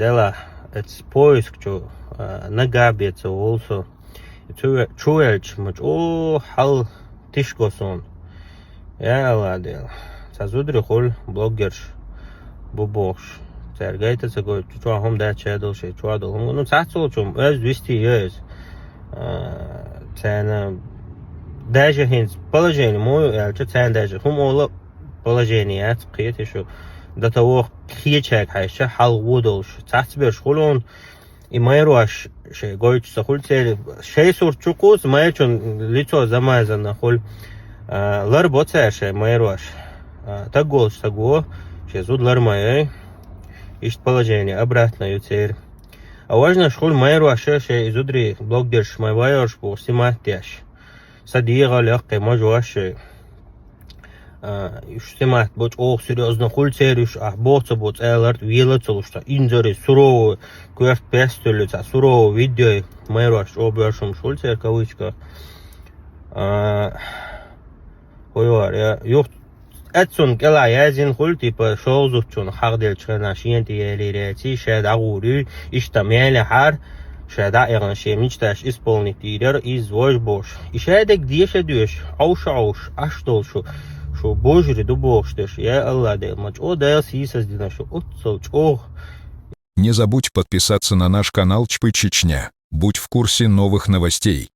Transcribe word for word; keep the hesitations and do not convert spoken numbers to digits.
Дела, это поиск чу, а, нагабеца волсо. Чу, чу эльч, ма чу хал тишко сон. Я Аллах дела. Ца зудри хул блогерш бу бохш. Цар гайта ца гой, чу чу хум да ча дол шей, чу дол хум. Ну, ца цол чум, эз висти ез. А, цена даже хинц положение мой, я чу цена даже хум ола положение, я ц кхет шу. До того, кхечак хайша, хал водолш. Ца ц берш хулон, и майруаш шей гойчу са хуль цели. Шей сурт чукус, майчун лицо замазана хуль. А, лар боцар шей майруаш. А, так голш са го, шей зуд лар майой. Ишт положение, обратно ю цер. А важно, шхуль майруаш шей зудри блогерш май вайорш бу снимать яш. Са дига лёгкий, мож ваш шей. А, уж снимать боч ох серьезно хуль цер уж, а, боца боц эларт, вела цолушта. Инзари суровый, кверт пестулица, суровый видео, майруаш обершум шуль цер кавычках. А, ой, вар, я, юх, эцун кела язин хуль, типа, шолзучун хагдел чхена шиенти ели реци, шед агури, ишта меле хар, шед а эган шем ничташ исполнить ирер из вож бош. И шедек деше душ, ауш ауш, аш долшу, шу божри ду бохш деш, я Аллах де, мач о дел сисас дина шу, уццол чох. Не забудь подписаться на наш канал Чпы Чечня. Будь в курсе новых новостей.